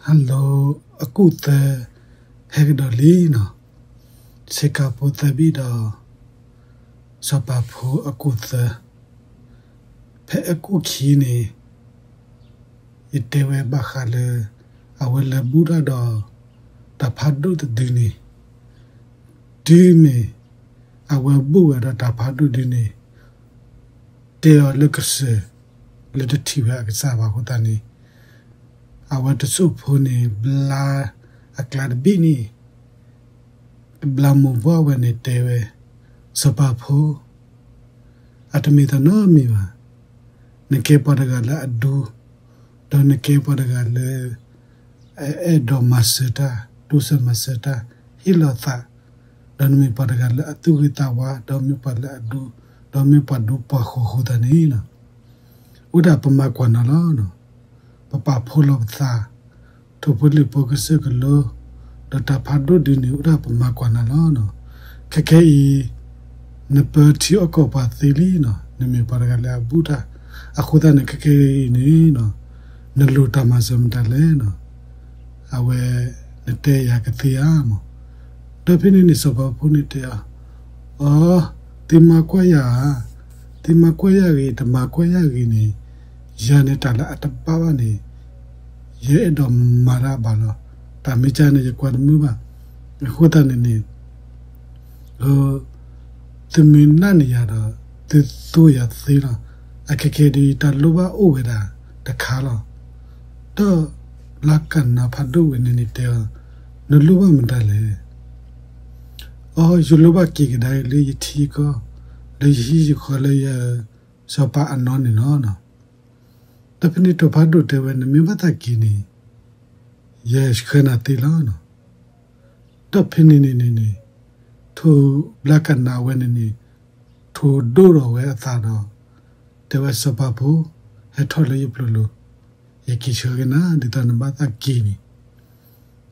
အလီၢ်အကူၣ်သၢ ဟဲကဒီးလံနီၤ, ဆ့ကၤဖိသၢဘ့ၣ်ဒီး စီၤပၤဖိအကူၣ်သၢ, ဖဲအကူၣ်ခံန့ၣ် ယတဲဝဲဘၣ်ဃးလၢ အဝဲလဲၤဘူၣ်တၢ်ဒီး တၢ်ဖးဒိၣ်တဒုန့ၣ်, တုၤမ့ၢ်အဝဲဘူၣ်ဝဲဒီးတၢ်ဖးဒိၣ်ဒုန့ၣ် တဲအီၤလၢကစၢၢ် လၢတထံၣ်ဝဲအကစၢ်ဘၣ်အဃိသတးန့ၣ်, အဝဲတစိၢ်ဖိန့ၣ် ဘျါအကျါတဘ့ၣ်န့ၣ်, ဘျါမိၢ်ပှၢ်ဝဲန့ၣ်တဲဝဲ, စီၤပၤဖိ, အတမ့ၢ်တၢ်နီတမံၤဘၣ်. နကဲပှၤတဂၤလၢအဒူ, ဒီးနကဲပှၤတဂၤလၢ အအဲၣ်ဒိးမၤစၢၤတၢ်, တိစၢၤမၤစၢၤတၢ်, ဟ့ၣ်လီၤသး, ဒီးနမ့ၢ်ပှၤတဂၤလၢအသူၣ်ဂ့ၤသးဝါ, ဒီးမ့ၢ်ပှၤလၢအဒူ, ဒီးမ့ၢ်ပှၤဒူပှၤဃိၤအဃိသတးန့ၣ်, အိၣ်ဒၣ်ပမၤကွၢ်နၤလီၤ. ပပာ်ဖှိၣ်လီၤပသး, ထိၣ်ဖိလံၣ်ဖိကစၢၢ်ကလိ, ဒီးတၢ်ဖးဒိၣ်ဒုန့ၣ် အိၣ်ဒၣ်ပမၤကွၢ်နၤလီၤ. ခဲခဲအံၤ နပၢထံအီၣ်ကီၢ်ပှၤသ့လံနီၤ, နမ့ၢ်ပှၤတဂၤလၢအဘူၣ်တၢ်, အဃိသတးန့ၣ် ခဲခဲအံၤန့ၣ် နလိၣ်တၢ်မၤစၢၤမတၤလဲၣ်နီၤ, အဝဲ နတဲယၤကသ့ဧါမး. ဒီးဖဲန့ၣ်န့ၣ် စီၤပၤဖိန့ၣ်တဲအီၤ, အီ, သုမၤကွၢ်ယၤဧါ, သုမၤကွၢ်ယၤဂ့ၤ တမၤကွၢ်ယၤဂ့ၤန့ၣ်, ယၤန့ၣ်တၢ်လၢအတဘၣ်ဘၣ်န့ၣ် ယအဲၣ်ဒိးမၤတၢ်ဘၣ်လီၤ. တၢ်မ့ၢ်ကန့ၣ် ယကွၢ်တမုာ်ဘၣ်. အဃိသတးန့ၣ်န့ၣ် သုမ့ၢ်နာ်န့ၢ်ယၤဒီး သုသူယၤသ့လီၤ. အခဲခဲဒုး တၢ်လိၣ်ဘၣ်အိၣ်ဝဲဒၣ်တခါလီၤ. ဒီးဘျါကနါဖးဒိၣ်ဝဲန့ၣ်န့ၣ်တဲအီၤ, နလိၣ်ဘၣ်မတၤလဲၣ်. အီ, ယလိၣ်ဘၣ်က့ၤကဒါအံၤလၢယထံယကီၢ်, လၢယဟံၣ်ယဃီလၢယစီၤပၤအနီၢ်န့ၣ်လီၤ. ဒီးဖဲန့ၣ်ထိၣ်ဖးဒိၣ်တဲဝဲ နမ့ၢ်ဘၣ်သးက့ၤန့ၣ် ယဆှၢနၤသ့လီၤ. ဒီးဖဲန့ၣ်န့ၣ်န့ၣ်န့ၣ် ထိၣ်ဘျါကနါဝဲန့ၣ်န့ၣ် ထိၣ်ဒိၣ်ထီၣ်ဝဲအသးဒီး တဲဝဲစီၤပၤဖိ, ဟဲထီၣ်လၢယပျိၤလိၤ, ယက့ၤဆှၢက့ၤနၤ ဒ်သိးနဘၣ်သးက့ၤန့ၣ်.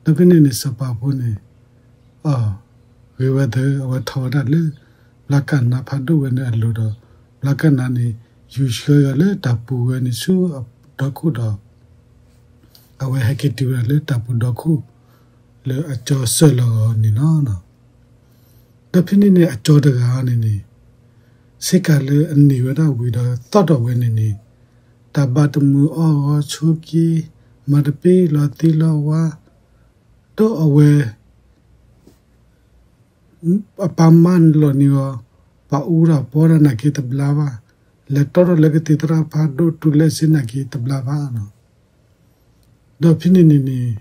ဒီးဖဲန့ၣ်န့ၣ် စီၤပၤဖိန့ၣ် အီ, ဂ့ၤဝဲသၢ အဝဲထီၣ်ဝဲဒၣ်လၢ ဘျါကနါဖးဒိၣ်ဝဲန့ၣ်အလိၤဒီး ဘျါကနါန့ၣ် ယူၤဆှၢအီၤလၢတၢ်ပူၤဝဲန့ၣ်ဆူအဒီခိၣ်ဒီး အဝဲဟဲက့ၤတုၤဝဲဒၣ်လၢတၢ်ပူၤဒီခိၣ် လၢအကၠီစၢၢ်လီၤဂီၤန့ၣ်လီၤ. ဒီးဖဲန့ၣ်န့ၣ် အကၠီတဂၤန့ၣ်န့ၣ် ဆ့ကၤလၢအန့ၢ်ဝဲဒၣ်ဝံၤဒီးသီၣ်ထီၣ်ဝဲန့ၣ်န့ၣ် တၢ်ဘါတမုာ်အီၣ်ဂီၤဆိးက့, မၤတပ့ၢ်လီၤသံလီၤဝါ, ဒီးအဝဲ အပၢ်မၢလီၤန့ၢ်အီၤ, ပာ်အူတၢ်ပီတၢ်နာ်က့တဘျါဘၣ်, လဲၤတီထီၣ်လၢကသံၣ်သရၣ်ဖးဒိၣ်တုၤလၢစ့နာ်က့တဘျါဘၣ်နီၤ. ဒီးဖဲန့ၣ်န့ၣ်န့ၣ်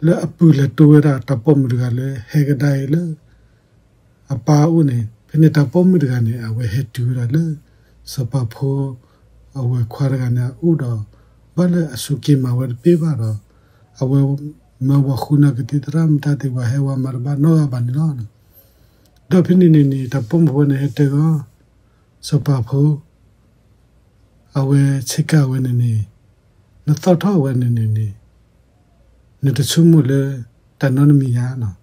လၢအပုၢ်လဲၤတိဝဲဒၣ်တၢ်ပိာ်မုၣ်တဂၤလၢဟဲကဒါအံၤလၢ အပၢ်အအိၣ်န့ၣ် ဖဲန့ၣ်တၢ်ပိာ်မုၣ်တဂၤန့ၣ် အဝဲဟဲတုၤဝဲဒၣ်လၢ စီၤပၤဖိ အဝဲခွါတဂၤန့ၣ်အအိၣ်ဒီး ဘၣ်လၢအစူၢ်က့ၤမၤဝဲတပ့ၢ်ဘၣ်ဒီး အဝဲမၢဝဲဃုနၢ်ကသံၣ်သရၣ်မတၤသ့ၣ် ဝဲဟဲဝဲမၤတဘၣ်နီတဂၤဘၣ်န့ၣ်လီၤ. ဒီးဖဲန့ၣ်န့ၣ်န့ၣ် တၢ်ပိာ်မုၣ်ဖိန့ၣ်ဟဲတဲဂီၤ စီၤပၤဖိ အဝဲဆ့ကၤဝဲန့ၣ်န့ၣ် နသီၣ်ထီၣ်ဝဲန့ၣ်န့ၣ်န့ၣ် နတဆိကမိၣ်လၢတၢ်နီတမံၤဧါနီၤ.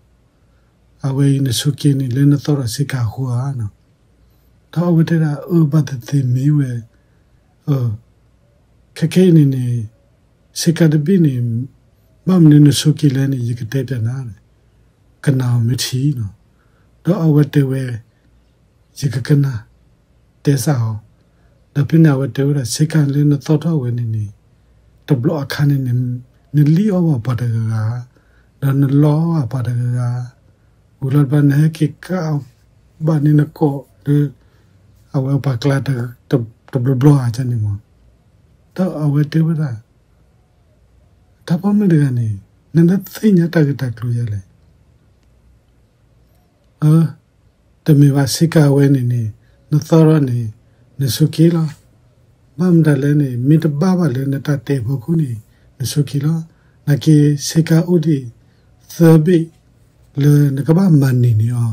အဝဲအံၤနဆိးက့န့ၣ်လၢနသီၣ်ထီၣ်ဆ့ကၤအဃိဧါနီၤ. ဒီးအဝဲတဲဒၣ် အၢဘၣ်သ့ၣ်သ့ၣ်မ့ၢ်ဝဲ ခဲခဲအံၤန့ၣ်န့ၣ် ဆ့ကၤတဘ့ၣ်န့ၣ် ဘၣ်မနုၤနဆိးက့လဲၣ်န့ၣ် ယကတဲပျးနၤ ကနၣ်အီၤမ့ၢ်ထံနီၤ. ဒီးအဝဲတဲဝဲ ယကကနၣ် တဲစၢ်အီၤ. ဒီးဖဲန့ၣ်အဝဲတဲဝဲဒၣ် ဆ့ကၤလၢနသီၣ်ထီၣ်ဝဲန့ၣ်န့ၣ် တဘျီအခါန့ၣ်န့ၣ် နလံၣ်အီၣ်ဘၣ်ပှၤတဂၤဂၤ, ဒီးနလီအီၣ်ဘၣ်ပှၤတဂၤဂၤ, ဝံၤလီၤတဘျီနဟဲက့ၤကးဘၣ်န့ၣ်နကိာ်လၢ အဝဲပှၤကျါတဘျီဘျီဧါန့ၣ်မး. ဒီးအဝဲတဲဝဲဒၣ် တၢ်ပိာ်မုၣ်တဂၤန့ၣ် နလၢသ့ၣ်ညါတၢ်ဂ့ၢ်တၢ်ကျိၤယၤလဲၣ်. အၢ, တမ့ၢ်ဘၣ်ဆ့ကၤဝဲန့ၣ်န့ၣ် နသီၣ်ထီၣ်န့ၣ် နဆိးက့လီၤ. ဘၣ်မတၤလဲၣ်န့ၣ် မ့ၢ်တဘၣ်ဘၣ်လၢနတၢ်တဲအဖီခိၣ်န့ၣ် နဆိးက့လီၤ. နာ်က့ဆ့ကၤအိၣ်ဒံးသၢဘ့ၣ်လၢနကဘၣ်မၤန့ၢ်န့ၢ်အီၤ,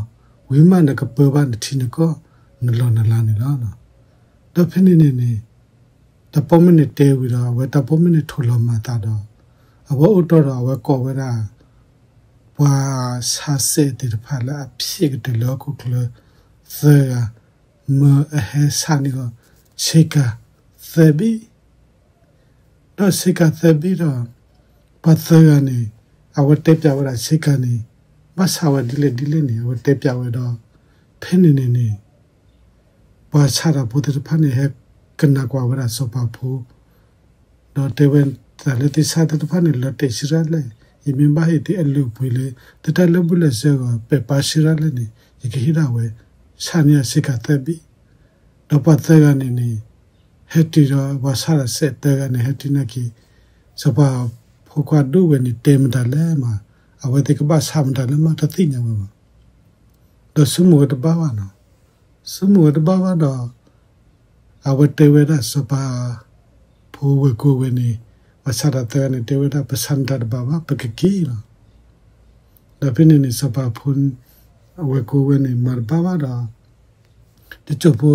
ဝံၤမးနကပၢဘၣ်နထံနကီၢ် နလီၢ်နလၤန့ၣ်လီၤ. ဒီးဖဲန့ၣ်န့ၣ်န့ၣ် တၢ်ပိာ်မုၣ်န့ၣ်တဲဝံၤဒီး အဝဲတၢ်ပိာ်မုၣ်န့ၣ်ထိၣ်လီၤမၤအသးဒီး အဝဲအိၣ်တီၢ်ဒီးအဝဲကိးဝဲဒၣ် ပှၤဆးစဲးသ့ၣ်တဖၣ်လၢအဖျဲးကတၢၢ်လၢဟီၣ်ခိၣ်ချၢသၢဂၤ, မၢအဟဲဆါန့ၢ်အီၤ ဆ့ကၤသၢဘ့ၣ်, ဒီးဆ့ကၤသၢဘ့ၣ်ဒီး ပှၤသၢဂၤန့ၣ် အဝဲတဲပျးဝဲဒၣ်ဆ့ကၤန့ၣ် ဘၣ်ဆၣ်ဝဲဒ်လဲၣ်ဒ်လဲၣ်န့ၣ် အဝဲတဲပျးဝဲဒီး ဖဲန့ၣ်န့ၣ်န့ၣ် ပှၤဆါတၢ်ဖိသ့ၣ်တဖၣ်န့ၣ် ဟဲကနၣ်ကွၢ်ဝဲဒၣ်စီၤပၤဖိ ဒီးတဲဝဲတၢ်လၢသ့ၣ်ဆါသ့ၣ်တဖၣ်န့ၣ် လီၤတဲာ်ဆံးဒၣ်လဲၣ်, ယမ့ၢ်ဘၣ်ဟ့ၣ်သုအလုၢ်အပှ့ၤလၢ သုတၢ်လၢာ်ဘူၣ်လၢာ်စၢၤအဂီၢ် ပဲာ်ပာ်ဆံးဒၣ်လဲၣ်န့ၣ် ယကဟ့ၣ်ဒၣ်ဝဲ ဆါန့ၢ်ယၤဆ့ကၤသၢဘ့ၣ်. ဒီးပှၤသၢဂၤန့ၣ်န့ၣ် ဟဲတုၤဒီး ပှၤဆါတၢ်စဲးသၢဂၤန့ၣ် ဟဲတုၤနာ်က့ၤ စီၤပၤဖိခွါဒိၣ်ဝဲန့ၣ် တဲမတၤလဲၣ်မး, အဝဲသ့ၣ်ကဘၣ်ဆါမတၤလဲၣ်မး တသ့ၣ်ညါဝဲဘၣ်. ဒီးဆိကမိၣ်ဝဲတဘၣ်ဘၣ်နီၤ, ဆိကမိၣ်ဝဲတဘၣ်ဘၣ်ဒီး အဝဲတဲဝဲဒၣ်စီၤပၤဖိဝဲၢ်ကိဝဲန့ၣ်, ပှၤဆါတၢ်သၢဂၤန့ၣ် တဲဝဲဒၣ် ပဆါနတၢ်တဘၣ်ဘၣ် ပကက့ၤလီၤ. ဒီးဖဲန့ၣ်န့ၣ် စီၤပၤဖိ အဝဲၢ်ကိဝဲန့ၣ် မၤတဘၣ်ဘၣ်ဒီး တစိၢ်ဖိ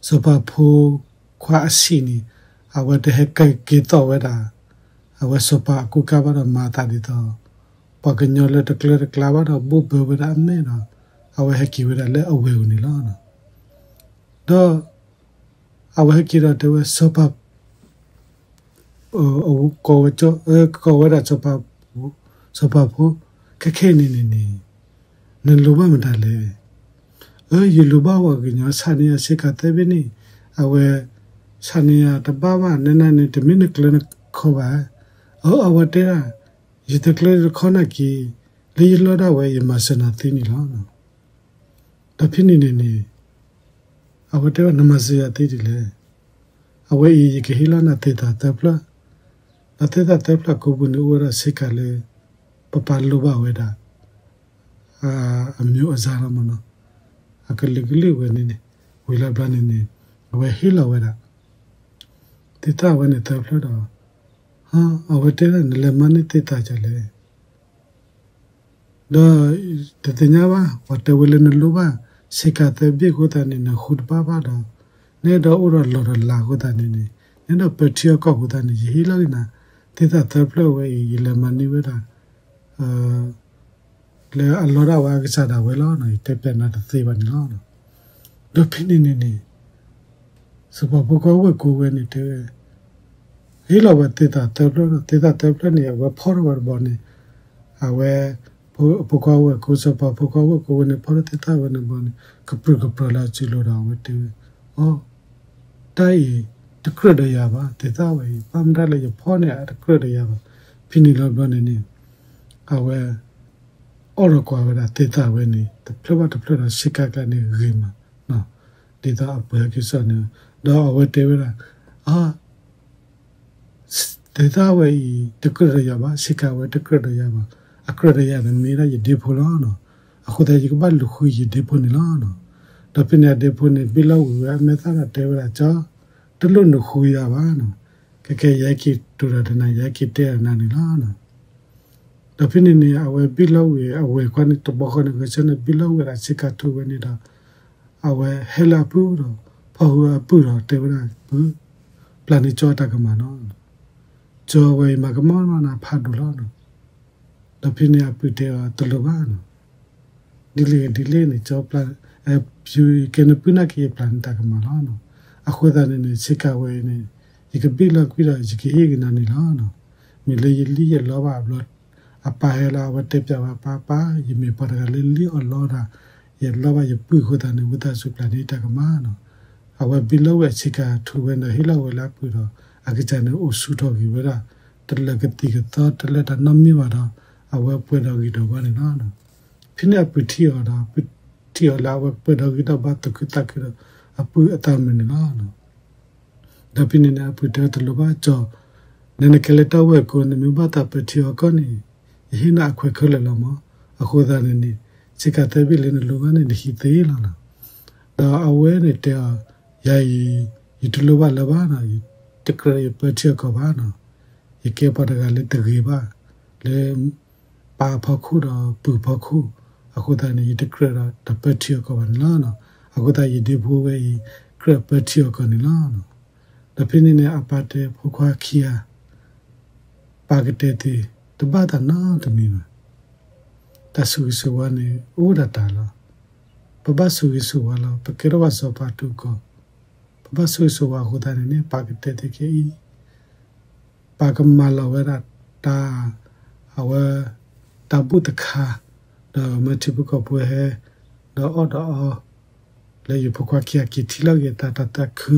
စီၤပၤဖိခွါအဆံးန့ၣ် အဝဲတဟဲက့ၤက့ၤသိးဝဲဒၣ် အဝဲစီၤပၤအကူအကၤဘၣ်ဒီး မၤအသးဒ်သိး ပှၤကညီလၢတကျၢတကျါဘၣ်ဒီး ဘိၣ်ဘၢဝဲဒၣ်အမဲာ်ဒီး အဝဲဟဲက့ၤဝဲဒၣ်လၢအဝဲၢ်အအိၣ်န့ၣ်လီၤ. ဒီး အဝဲဟဲက့ၤဒီးတဲဝဲ စီၤပၤ ကိးဝဲ ကိးဝဲဒၣ် စီၤပၤဖိ ခဲခဲအံၤန့ၣ်န့ၣ်န့ၣ် နလိၣ်ဘၣ်မတၤလဲၣ်. အၢ ယလိၣ်ဘၣ်ဝဲကညီ ဆါန့ၢ်ယၤဆ့ကၤသၢဘ့ၣ်န့ၣ် အဝဲ ဆါန့ၢ်ယၤတဘၣ်ဘၣ် နနၤန့ၣ် တမ့ၢ်နကျၢၤနခီဘၣ်. အၢ အဝဲတဲဒၣ် ယတကျၢၤတခီနာ်က့ၤ လၢယလီၢ်ဒၣ်ဝဲ ယမၤစၢၤနၤသ့န့ၣ်လီၤ. ဒီးဖဲန့ၣ်န့ၣ်န့ၣ် အဝဲတဲဝဲ နမၤစၢၤယၤသ့ဒ်လဲၣ်. အဝဲအံၤ ယကဟ့ၣ်လီၤနၤသ့ၣ်သၣ်သၢဖျၢၣ်, ဒီးသ့ၣ်သၣ်သၢဖျၢၣ်ကိးပူၤန့ၣ် အိၣ်ဝဲဒၣ်ဆ့ကၤလၢ ပပာ်လိၣ်ဘၣ်ဝဲဒၣ် အမံၤအစၢ်လီၤမ့ၢ်နီၤ, အကလုာ်ကလုာ်ဝဲန့ၣ်န့ၣ် ဝံၤလီၤဘျီန့ၣ်န့ၣ် အဝဲဟ့ၣ်လီၤဝဲဒၣ် သ့ၣ်သၣ်ဝဲန့ၣ်သၢဖျၢၣ်ဒီး အဝဲတဲဒၣ် နလဲၤမၤန့ၢ်သ့ၣ်သၣ်ဒ်လဲၣ်. ဒီးတသ့ၣ်ညါဘၣ် ပှၤတဲဝဲလၢနလိၣ်ဘၣ် ဆ့ကၤသၢဘ့ၣ်အဃိသတးန့ၣ် နဃုတဘၣ်ဘၣ်ဒီး နအဲၣ်ဒိးအိၣ်ဒီးလီၢ်ဒီးလၤအဃိသတးန့ၣ်န့ၣ် နအဲၣ်ဒိးပၢထံအီၣ်ကီၢ်အဃိသတးန့ၣ် ယဟ့ၣ်လီၤက့ၤနၤ သ့ၣ်သၣ်သၢဖျၢၣ်ဝဲအံၤ ယလဲၤမၤန့ၢ်ဝဲဒၣ် လၢအလီၢ်ဒၣ်ဝဲအကစၢ်ဒၣ်ဝဲလီၤ. ယတဲပျးနၤတသ့ဘၣ်န့ၣ်လီၤ. ဒီးဖဲန့ၣ်န့ၣ်န့ၣ် စီၤပၤဖိခွါဝဲၢ်ကိဝဲန့ၣ်တဲဝဲ ဟ့ၣ်လီၤဝဲသ့ၣ်သၣ်သၢဖျၢၣ်ဒီး သ့ၣ်သၣ်သၢဖျၢၣ်န့ၣ် အဝဲဖီၣ်ထီၣ်ဝဲတဘီန့ၣ် အဝဲ ဖိခွါဝဲၢ်ကိ စီၤပၤဖိခွါဝဲၢ်ကိဝဲန့ၣ် ဖီၣ်ထီၣ်သ့ၣ်သၣ်ဝဲန့ၣ်တဘီန့ၣ် ကပြုၢ်ကပြီၤလၢအစုလိၤဒီး အဝဲတဲဝဲ အိ တၢ်အံၤ တကြၢးဒီးယၤဘၣ်, သ့ၣ်သၣ်ဝဲအံၤ ဘၣ်မတၤလၢယဖီၣ်န့ၢ်အတကြၢးဒီးယၤဘၣ်. ဖဲန့ၣ်လီၤဘျီန့ၣ်န့ၣ် အဝဲ အိးထီၣ်ကွၢ်ဝဲဒၣ်သ့ၣ်သၣ်ဝဲန့ၣ် တဖျၢၣ်ဘၣ်တဖျၢၣ်ဒီး ဆ့ကၤကျါန့ၣ်ဂ့ၤမး ဒ်သိးအပှ့ၤဟဲက့ၤစိာ်န့ၣ် ဒီးအဝဲတဲဝဲဒၣ် အ သ့ၣ်သၣ်ဝဲအံၤ တကြၢးဒီးယၤဘၣ်, ဆ့ကၤဝဲတကြၢးဒီးယၤဘၣ်, အကြၢးဒီးယၤန့ၣ်မ့ၢ်ဒၣ်ယဒ့ဖိလီၤ. အဃိသတးယကဘၣ်လူၤဃုယဒ့ဖိန့ၣ်လီၤ. ဒီးဖဲန့ၣ်အဒ့ဖိန့ၣ် ဘ့ၣ်လီၤဝံၤဝဲအမဲာ်သၣ်ဒီးတဲဝဲဒၣ် ကၠီ တလိၣ်နဃုယၤဘၣ်, ခဲကဲယဟဲက့ၤတိၤတၢ်ဒီးနၤ ယဟဲက့ၤတဲအီၤနၤန့ၣ်လီၤ. ဒီးဖဲန့ၣ်န့ၣ် အဝဲဘ့ၣ်လီၤဝံၤ အဝဲၢ်ခွါန့ၣ်တဘျီဃီန့ၣ် ဂဲၤဆၢထၢၣ်န့ၣ် ဘ့ၣ်လီၤဝံၤဝဲဒၣ်ဆ့ကၤထူဝဲန့ၣ်ဒီး အဝဲဟဲလၢအပုၢ်ဒီး ဖီၣ်ဃုာ်အပုၢ်ဒီးတဲဝဲဒၣ် ပုၢ် ပျၢ်န့ၢ်ကၠီအတၢ်ကမၣ်လီၤ. ကၠီဝဲအံၤမၤကမၣ်မးနၤဖးဒိၣ်လီၤ. ဒီးဖဲန့ၣ်အပုၢ်တဲအီၤတလိၣ်ဘၣ် ဒ်လဲၣ်ဒ်လဲၣ်န့ၣ် ကၠီပျၢ် ကဲနပုၢ်နာ်က့ၤယပျၢ်န့ၢ်တၢ်ကမၣ်လီၤ. အဃိသတးန့ၣ်န့ၣ် ဆ့ကၤဝဲအံၤန့ၣ် ယကဘ့ၣ်လီၤကွံာ်ဒီး ယကဟ့ၣ်က့ၤနၤန့ၣ်လီၤ. မ့ၢ်လၢယလံၣ်ယလီဘၣ်အဘျီ အပၢ်ဟဲလီၤ အဝဲတဲပျးဝဲအပၢ် ပၢ် ယမ့ၢ်ပှၤတဂၤလၢလံၣ်အီၣ်လီတၢ် ယလီဘၣ်ယပုၢ်အဃိသတးန့ၣ် ဝံသးစူၤပျၢ်န့ၢ်တၢ်ကမၣ်လီၤ. အဝဲဘ့ၣ်လီၤဝံၤအဆ့ကၤထူဝဲန့ၣ်ဒီး ဟ့ၣ်လီၤဝဲလၢအပုၢ်ဒီး အကစၢ်န့ၣ်အိၣ်ဆူၣ်ထီၣ်က့ၤဝဲဒၣ် တလၢာ်ကသံၣ်ကသီ တလၢာ်တၢ်နီတမံၤဘၣ်ဒီး အဝဲပှဲၤဒီးဂံၢ်ဒီးဘါန့ၣ်လီၤ. ဖဲန့ၣ်အပုၢ်ထံၣ်အီၤဒီး အပုၢ်ထံၣ်အီၤလၢအဝဲပှဲၤဒီးဂံၢ်ဒီးဘါ သူၣ်ခုသးခုဒီး အပုၢ်အသးမုာ်န့ၣ်လီၤ. ဒီးဖဲန့ၣ်န့ၣ် အပုၢ်တဲတလိၣ်ဘၣ် ကၠီ နနကဲလၢတၢ်ဝဲၢ်ကိ နမ့ၢ်ဘၣ်သးပၢထံအီၣ်ကီၢ်န့ၣ် ယဟ့ၣ်နၤအခွဲးခဲလၢာ်လီၤမး. အဃိသတးန့ၣ်န့ၣ် ဆ့ကၤသၢဘ့ၣ်လၢနလိၣ်ဘၣ်န့ၣ် နဟံးသ့လီၤ. ဒီးအဝဲန့ၣ်တဲအီၤ ယၤအံၤ ယတလိၣ်ဘၣ်လၢၤဘၣ်နီၤ, ယတကြၢးယပၢထံအီၣ်ကီၢ်ဘၣ်နီၤ, ယကဲပှၤတဂၤလၢတဂ့ၤဘၣ် လၢ ပၢ်အဖီခိၣ်ဒီးပုၢ်ဖီခိၣ်, အဃိသတးန့ၣ် ယတကြၢးဒီးတပၢထံအီၣ်ကီၢ်ဘၣ်န့ၣ်လီၤ. အဃိသတးယဒ့ဖိဝဲအံၤ ကြၢးပၢထံအီၣ်ကီၢ်န့ၣ်လီၤ. ဒီးဖဲန့ၣ်န့ၣ် အပၢ်တဲဖိခွါခံဂၤ ပာ်ကတဲသ့ တဘၣ်သးနီတမံၤဘၣ်. တၢ်ဆိၣ်ဂ့ၤဆိၣ်ဝါန့ၣ် အိၣ်ဒၣ်တၢ်လီၤ. ပဘၣ်ဆိၣ်ဂ့ၤဆိၣ်ဝါလီၤ. ပကဲထီၣ်ဘၣ်စီၤပၤတူၢ်ကီၢ်, ပဘၣ်ဆိၣ်ဂ့ၤဆိၣ်ဝါအဃိသတးန့ၣ်န့ၣ် ပာ်ကတဲသ့ခဲအံၤ ပာ်ကမၤလီၤဝဲဒၣ် တၢ် အဝဲ တၢ်ဘူၣ်တခါ ဒီးမၢထံဖိကီၢ်ဖိဟဲ ဒီးအီၣ်ဒီးအီ လၢယဖိခွါခံဂၤက့ၤထံၣ်လီၤက့ၤအသး တၢ်သးခု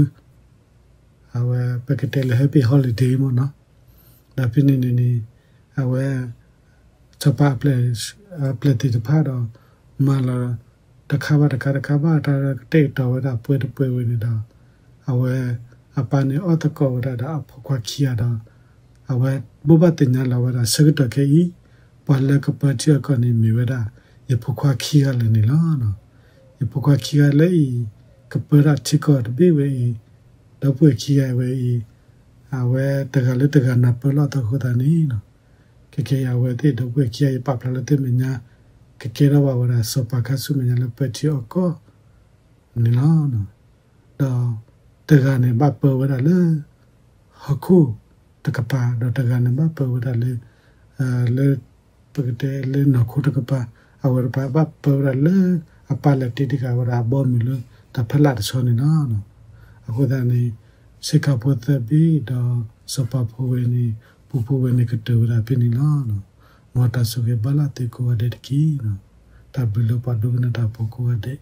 အဝဲ ပကတဲလၢ happy holiday မ့ၢ်နီၤ. ဒီးဖဲန့ၣ်န့ၣ်န့ၣ် အဝဲ စီၤပၤအပျဲၢ်သ့ၣ်တဖၣ်ဒီး မၤလီၤ တခါဘၣ်တခါ တခါဘၣ်တခါ ကတဲာ်ကတီၤဝဲဒၣ်ပှဲၤတပှဲၤဝဲန့ၣ်ဒီး အဝဲ အပၢ်န့ၣ်အီၣ်သကိးဝဲဒၣ်ဒီးအဖိခွါခံဂၤဒီး အဝဲဘိးဘၣ်သ့ၣ်ညါလီၤဝဲဒၣ် ဆၢကတီၢ်ခဲအံၤ ပှၤလၢကပၢထံအီၣ်ကီၢ်န့ၣ် မ့ၢ်ဝဲဒၣ် ယဖိခွါခံဂၤလၢာ်န့ၣ်လီၤ. ယဖိခွါခံဂၤလၢအံၤ ကပၢဒၣ်ထံကီၢ်တဘ့ၣ်ဝဲအံၤ ဒီပုၢ်ဝဲၢ်ခံဂၤဝဲအံၤ အဝဲတဂၤလၢတဂၤနၢ်ပၢၢ်လိာ်သးအဃိသတးန့ၣ် ခဲကနံၣ်အံၤ အဝဲသ့ၣ်ဒီပုၢ်ဝဲၢ်ခံဂၤအံၤ ပာ်ဖျါလၢသ့ၣ်မဲာ်ညါ ကကဲထီၣ်ဘၣ်ဝဲဒၣ် စီၤပၤခါဆူမဲာ်ညါလၢပၢထံအီၣ်ကီၢ်န့ၣ်လီၤ. ဒီးတဂၤန့ၣ်ဘၣ်ပၢဝဲဒၣ်လၢ ဟီၣ်ခိၣ်တကပၤ ဒီးတဂၤန့ၣ်ဘၣ်ပၢဝဲဒၣ်လၢ လၢ ပကတဲလၢနီၢ်ခိတကပၤ အဝဲတဖၣ်ဘၣ်ပၢဝဲဒၣ်လၢ အပၢ်လဲၤတ့တဂၤဝဲဒၣ်အဘီအမုၢ်လၢတၢ်ဖီလာ်တဆီန့ၣ်လီၤ. အဃိသတးန့ၣ် ဆ့ကၤဖိသၢဘ့ၣ်ဒီး စီၤပၤဖိဝဲန့ၣ် ပူဖိဝဲန့ၣ်ကတၢၢ်ဝဲဒၣ်ဖဲန့ၣ်လီၤ. မ်တၢ်ဆိၣ်ဂ့ၤဘၣ်လၢသုကိးဂၤဒဲးတက့ၢ်. တၢ်ဘျုးလၢပှၤဒိကနၣ်တၢ်ဖိကိးဂၤဒဲး